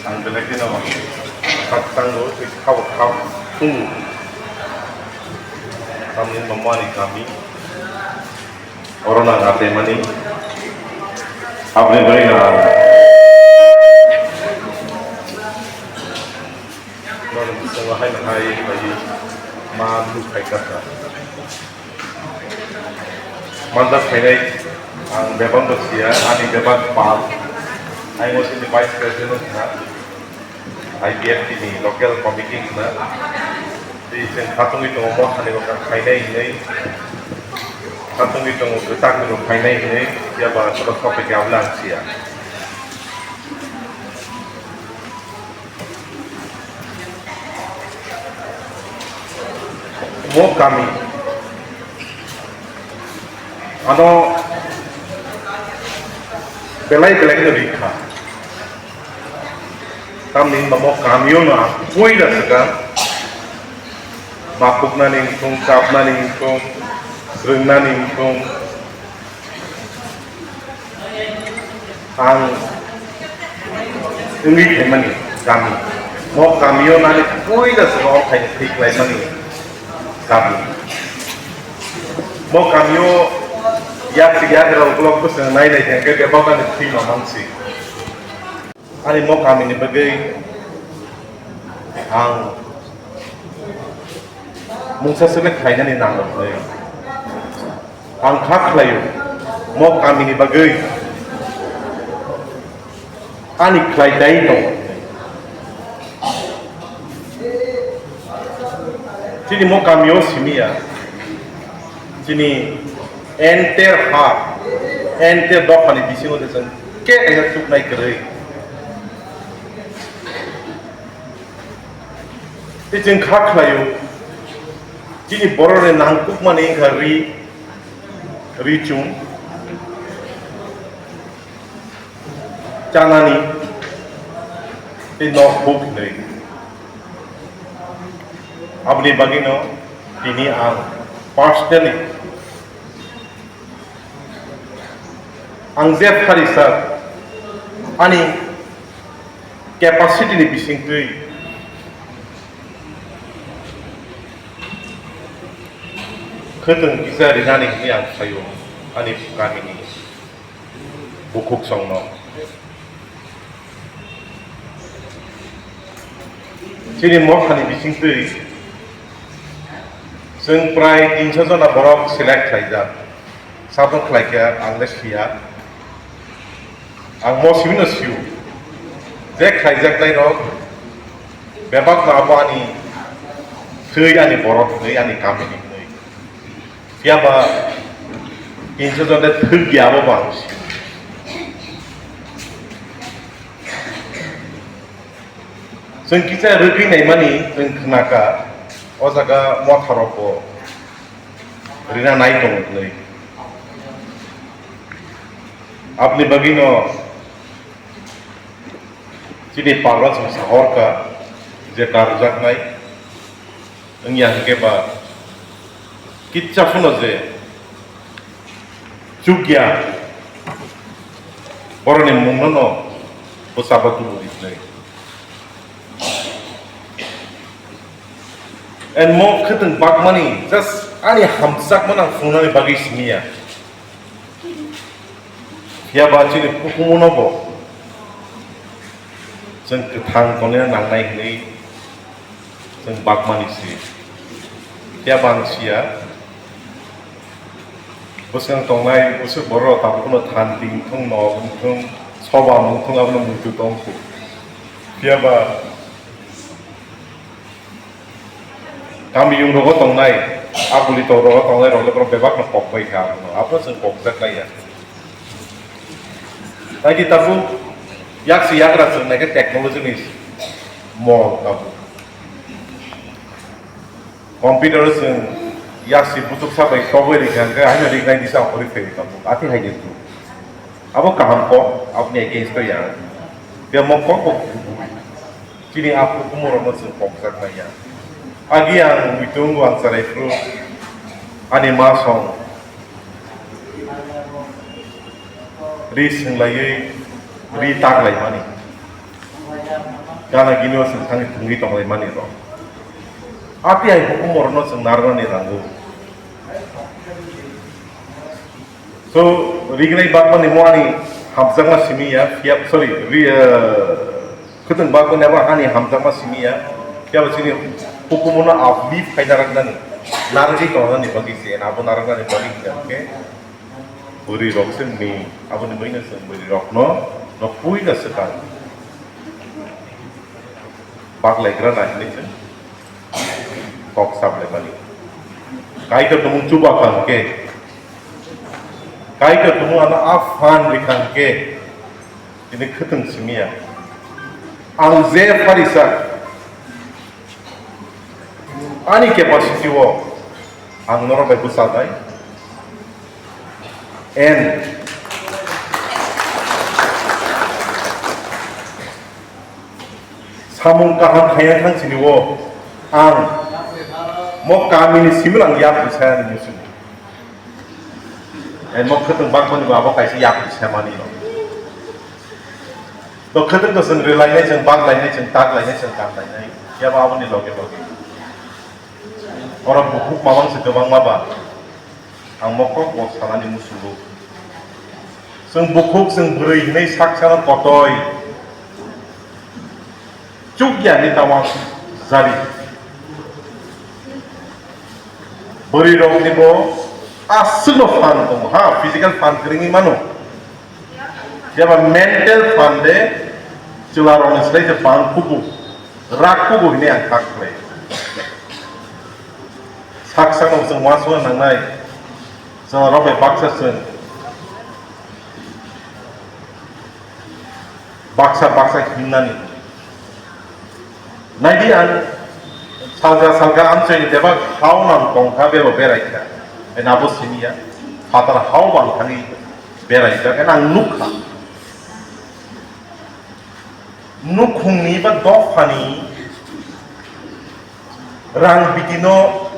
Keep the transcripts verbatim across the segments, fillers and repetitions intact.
Ang belai kheno khakchangbo tei khabo khak thungo. Tamni mamani kami oro nang atemani aboni bagwi no ang norok bisingo haino hai bai ma luk khai kha. Manda phainai ang bebak no sia, ani bebak pal. Ang o sini Vice President no kha, I P F T ni local committee no kha. Tei chwng khatungwi tongo, mo hani bo kha phainai hinwi. Khatungwi tongo, kwchak ni bo phainai hinwi, phiya ba soro sophaikha aboni ang sia. Mo kami ano belai belai no rikha. Tamni hwnba mo kamio no ang puila swkang bakuknani wngthung, chapnani wngthung, rwngnani wngthung, ang wngwi phaimani kami. Mo kamio nani puila se o phaini thwi khlaimani kami. Mo kamio yak yagra uklok bwswng nai nai thangkhe bebak ani thwi mamang si. Ani mo kamini bagwi ang mungsa select khlainani nango hwnwi. Ang kha khlaio, mo kamini bagwi ani khlai dai tongo. Chini mo kamio simi ya, chini enter ha, enter dophani bisingo de chwng khe kaisa chuknai kwrwi. Tei chwng kha khlaio, chini borokni nangkukmani wngkha ri, ri chum, chanani, tei nok buk hinwi. Aboni bagwino tini ang personally ang je phari sir ani capacity ni bisingtwi khwtwng kisa rinani hwnwi ang saio ani kamini bukhuk songno. Chini mothani bisingtwi chwng prai tinso jona borok select khlaijak. Sabok khlaikha ang le siya. Ang mo simi no siu. Je khlaijaknai rok bebak no abo ani thwi ani borok hwnwi ani kamini hwnwi. Phiya ba tinso jon de thwk ya abo bo ang siu. Chwng kisa rwgwi naimani chwng khnakha, o jaga motharokbo rina nai tongo hwnwi. Aboni bagwino chini palrok chwng sahorkha je karjaknai. Wngya hwnkhe ba kitsa phano je chukya borokni mungno no bwchaba tubu rijnai. And mo khwtwng bakmani just ani hamjakmano ang phunuknani bagwi simiya. Phiya ba chini kukumu no bo chwng kwthang tonina nangnai hwnwi chwng bakmani se. Phiya ba ang siya, bwswng tongnai bwswk borok tabukno than ting thung, nok wng thung, soba wng thung, abono muitu tong kho. Phiya ba Kamiyung rogo tongnai, abuli tok rogo tongnai rok le borok bebak no kok bai kha, abono, abono chwng kok jak nai ya. Naidi tabuk yak si yagra chwng naikhe technology ni mol tabuk. Computer o chwng yak si buchuk sa bai tok bai rikha hwnkhe haino rik nai disa ongkhorwi phai tabuk. Ati hai de tu. Abo kaham kok, aboni against o ya. Bia mo kok kok. Chini a kukumorokno chwng kokjak manya. Agi ang muitungo ang chwrai phuru ani ma song ri swng laiwi ri tak laimani. Gana gini o chwng thangwi thwngwi tonglaimani rok. Ati hai hukumu rokno chwng narwknani nango. So, rignai bagmani mo ani hamjakma simi ya, phiya, sorry, ri-, eh, khwtwng bagmani abo ani hamjakma simi ya, phiya bo chini hukumuno uplift khaina rwknani, narwgwi tongnani bagwi se, abo narwknani bagwi hwnkhe bwrwi rok se ni, aboni bagwino chwng bwrwi rokno, no puila swkang. Baklaigra nai hinwi chwng kok saplaimani. Kaitor tongmung chuba kha hwnkhe, Kaitor tongmung ano a phan rikha hwnkhe, tini khwtwng simi ya. Ang je pharisa, ani capacity o ang norok bai bwchalnai. And samung kaham khaina thang sini o ang mo kamini simi lang yak bisa ni musu. And mo khwtwng bakmani babo kaisa yak bisa mani no. To khwtwng to chwng rwlainai, chwng baklainai, chwng taklainai, chwng kamlainai. Yaba aboni loge loge. Oro bukhuk mamang se kwbangma ba. Ang mo kok bo sanani musugo. Chwng bukhuk, chwng bwrwi hinwi sak sano kotoi. Chukya ni tawang jari. Bwrwi rok ni bo aswk no phan tongo ha, physical phan kwrwngwi mano. Jeba mental phan de chwla rok ni slai se phan kubu, rak kubu hinwi ang kha khlai. Sak sak no chwng uansukna nangnai. Chwla rok bai baksa chwng. Baksa baksa himnani. Naidi ang salka salka amchaini bebak hao nang tongkha bebo beraikha. Ena bo simiya. Phatar hao bang thangwi beraijak. Ena ang nukha. Nukhungni ba dophani rang bitino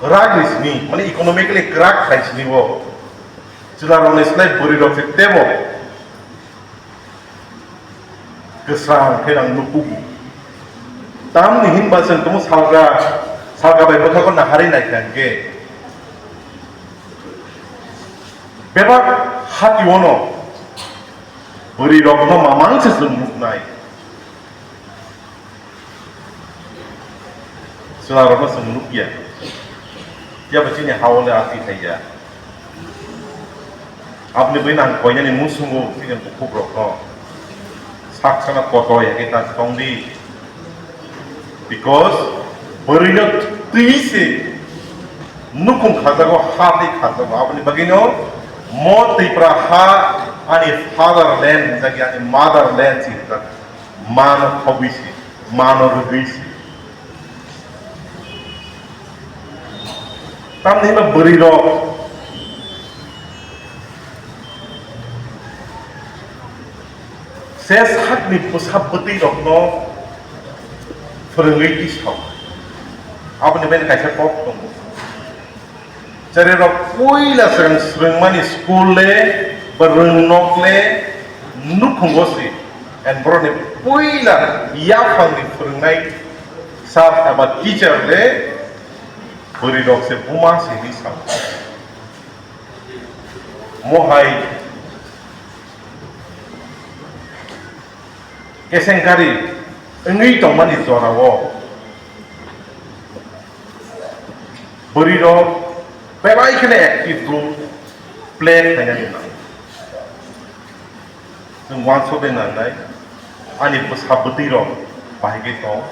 ragri sini, mane economically kwrak khai sini bo. Chwla rokni slai bwrwi rok se tebo. Kwsang khe ang nukugo. Tamni hinba chwng tamo salka, salka bai bwkhago nahari naikha hwnkhe. Bebak hati ono bwrwi rokno mamang se chwng nuknai. Chwla rokno chwng nukya. Phiya bo chini hao le ati thaiya. Aboni bai nang koinani musungo chini bukhuk rokno sak sana koto ya kita tongdi. Because bwrwino twi se nukhung khajago, ha tei khajago. Aboni bagwino mo Tripura ha ani fatherland hinjak ya, ani motherland se hinjak. Mano khogwi se, mano rwgwi se. Tamni hwnba bwrwi rok se sakni bwsa bwtwi rokno phwrwngwi tisao. Aboni bai kaisa kok tongo. Cherai rok puila swrwng swrwngmani school le, ba rwngnok le nukhungo se. And borokni puila yaphangni phwrwngnai sir eba teacher le bwrwi rok se buma se hinwi sao. Mohai kesenkari wngwi tongmani jorao bwrwi rok bebak kheno active role play khlainani nango. Chwng uansukna nangnai, ani bwsa bwtwi rok bahai khe tong,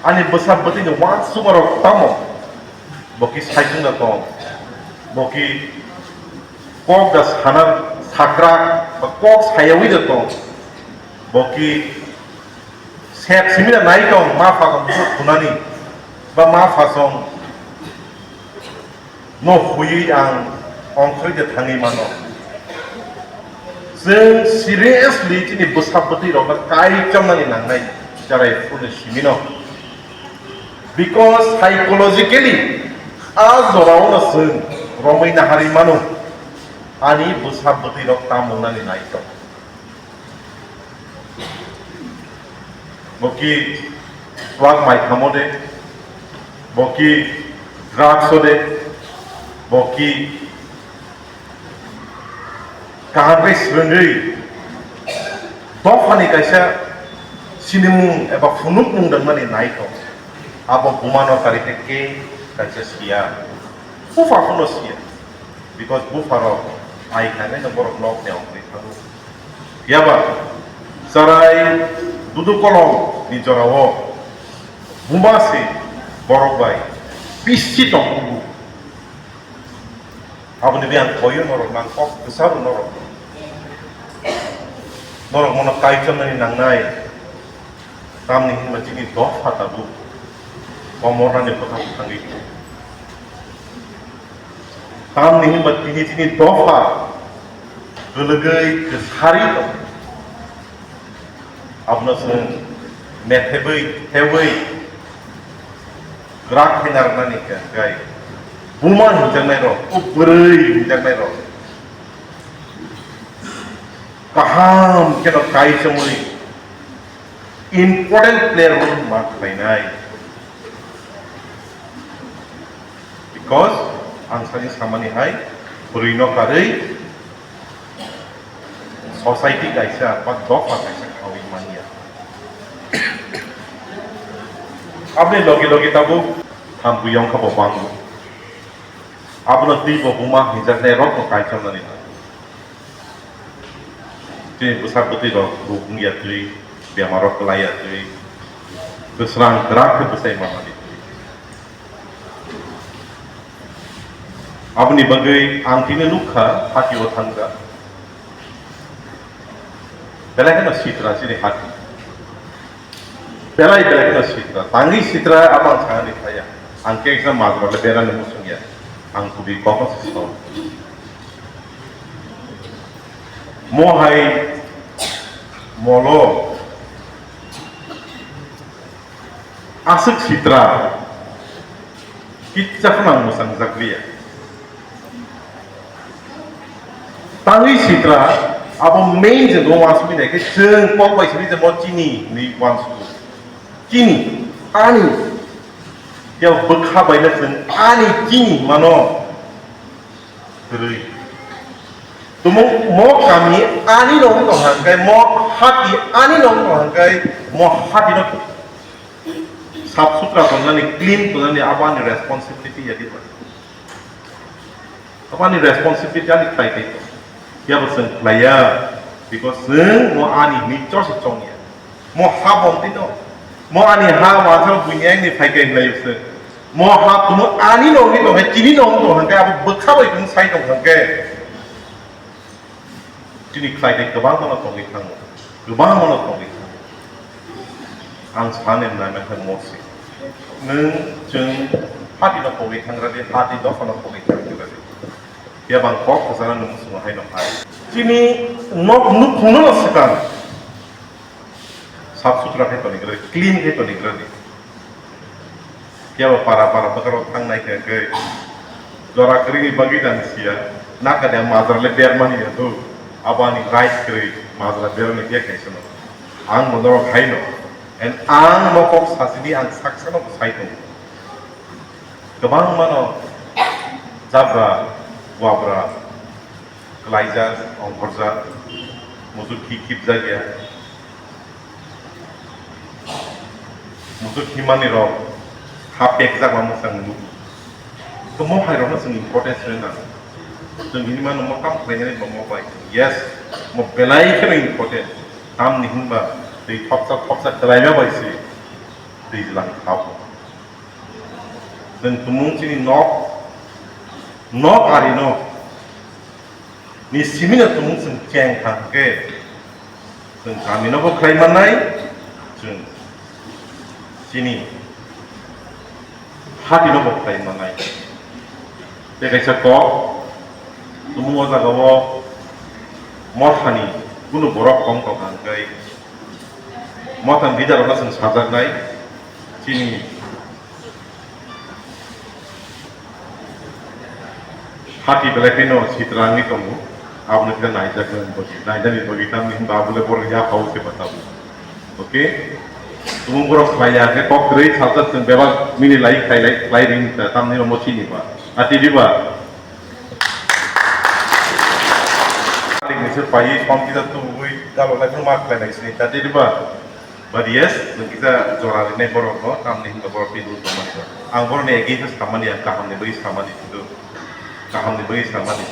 ani bwsa bwtwi ni uansukma rok tamo bo ki saichung da tong, bo ki kok da sana sakra ba kok sayawi da tong. Bo ki sep simi da nai tong, ma pha tong thunani ba ma pha song no huiwi ang ongkhorwi de thangwi mano. Chwng seriously chini bwsa bwtwi rokno kai chomnani nangnai, cherai phuru simi no. Because psychologically a jorao no chwng romwi naharwi mano, ani bwsa bwtwi rok tam wngnani nai tong. Bo ki plak mai thamo de, bo ki drugs o de, bo ki kaham khe swrwngwi dophani kaisa sinimung eba phunukmung rwngmani naithok. Abo bumano karwi khe khe kaisa siya, bupha phano siya, because bupharok ai khainaino borok nok ni ongwi thango. Phiya ba chwrai dudu kolom ni jorao buma se borok bai bisi tong kubu. Aboni bagwi ang koyo norok nang kok kwcharo norok. Norok mono kaichomnani nangnai. Tamni hinba chini dopha tabuk komornani bwkhak thangwi. Tamni hinba tini chini dopha kwlwgwi kwsari tong. Abono chwng methebwi thebwi kwrak khe narwknani khe, hwnkhe buma hinjaknairok, o bwrwi hinjaknairok kaham kheno kaichomwi important player role ma khlainai. Because ang sani samani hai bwrwi no karwi society kaisa ba dopha kaisa khawi manya. Aboni logi logi tabuk thampui yong kha bo bango. Abono twi bo buma hinjaknai rok no kaichomnani. Tei bwsa bwtwi rok bo wngya twi, bemar rok kwlai ya twi, bwsrang kwrak khe bwsai manmani twi. Aboni bagwi ang tini nukha hati o thangkha. Belai kheno sitra chini hati. Belai belai kheno sitra. Tangwi sitra abo ang sanani phaiya. Ang khe eksa majra le berani muchungya. Ang kubui kokno se sao. Mo hai molo aswk sitra kitsa phano ang mwchangjakliya. Tangwi sitra abo main je no wansugwi nai khe chwng kok bai simi je mo chini hinwi wansugo. Chini, ani. Ya bwkha bai no chwng ani chini mano. Kwrwi. Tumung mo kami ani no wng tong hang kai, mo hati ani no wng tong hang kai, mo hati no sap sutra tongnani, clean tongnani abo ani responsibility ya di bai. Abo ani responsibility ani khlai tei tong. Ya bo chwng khlai ya, because chwng mo ani hinwi chorse chong ya. Mo ha bom tino. Mo ani ha wansa buini ang ni phai kai lai se. Mo ha kuno ani no ni no hai chini no no hai ka abo bwkha bai kun sai tong hai ke. Chini khlai de kwbang no tongwi thango. Kwbang no tongwi thango. Ang sane na me hai mo si. Nung chwng hati no tongwi thangra de, hati dopha no tongwi thangra de. Ya bang kok sana nung sungo hai no hai. Chini nok nuk khungno no swkang. Sap sutra khe tonigra, clean khe tonigra di. Phiya ba para para bwkha rok thang nai khe, khe jora kwrwini bagwi dan siya, naka de majra le bermani ya do, abo ani right kwrwi majra bermani phiya kaisa no. Ang bo norok hai no, and ang no kok sasidi ang saksa no sai tong. Kwbangma no jabra, wabra, kwlaijak, ongkhorjak, muchuk khi khibjak ya. Muchuk himani rok ha pekjak ma mwchang nuk. To mo hai rokno chwng importance rwna. Chwng hini mano mo kam khlainani bo mo bai. Yes, mo belai kheno important. Tamni hinba twi thopsa thopsa kwlaima bai se twi jlang thao. Chwng tumung chini nok, nok ari no ni simi no tumung chwng cheng kha hwnkhe, chwng kami no bo khlai mannai, chwng chini hati no bo khlai mannai. Tei kaisa kok, tumung o jaga o mothani kunu borok kong tong kha hwnkhe, mothani leader rok no chwng sajaknai, chini hati belai kheno sitra wngwi tongo, aboni khe naijak nang bagwi, nainani bagwi tamni hinba abole borok ya hao se bata bo. Okay? Tumung borok khlai ya khe kok kwrwi salsa chwng bebak mini lai khlai lai khlai ring ta tamni omo chini ba. Ati diba? Ati ni se pai som kita tu ui galo lai ma khlai lai sini ta diba? But yes, nwng kisa jora rinai borok no, tamni hinba borok twi dul tongmani. Ang borok ni against samani, ang kaham ni bagwi samani, kintu kaham ni bagwi samani.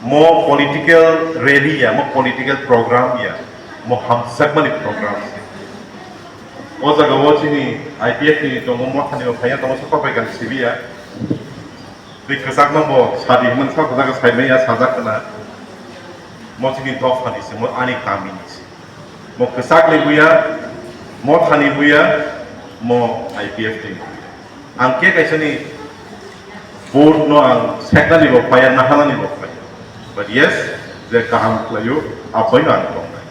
Mo political rally ya, mo political program ya, mo hamsakmani program se. O jaga o chini I P F ni tongo, mo thani o phaiya tongo, soka pai kan sibiya. Twi kwchak no bo sadi hwnmani sa kwchak sai maya sajak kana. Mo chini dophani se, mo ani kami ni se. Mo kwchak ni buya, mo thani buya, mo I P F ni buya. Ang khe kaisa ni vote no ang seknani bo phaiya, nahanani bo phaiya. But yes, je kaham khlaio, aphoi no ang tongnai.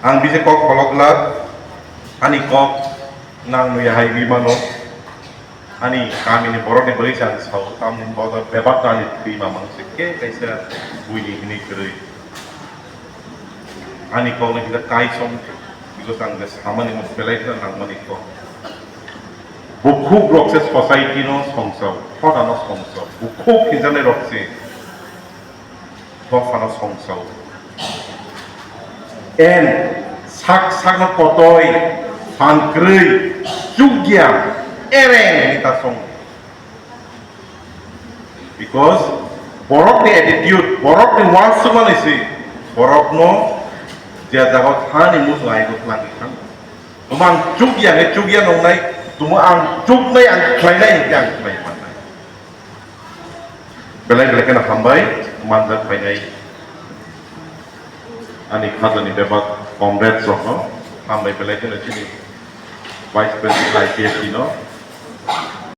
Ang bisi kok kholok glak, ani kok nang nuya hai wi mano. Ani kami ni borok ni bagwi se ang sao, tamni bodo bebak ani thwi mamang se khe kaisa buini hini kwrwi. Ani kok ni kisa kai som, because ang je samani mo belai khna nangmani kok. Bukhuk rok se society no songsao, hoda no songsao, bukhuk hinjanai rok se. Dophano songsao. En sak sakno kotoi, phan kwrwi, chukya, ereng ni ta song. Because borok ni attitude, borok ni uansukmani si, borok no je jaga thani muchung ai ko lagi thang. Tuma ang chukya, he chukya nongnai, tuma ang chuknai, ang khlainai, hingke ang khlai mannai. Belai belai kheno hambai manjak phainai ani khajani bebak comrades rokno, hambai belai kheno chini Vice President I P F T no,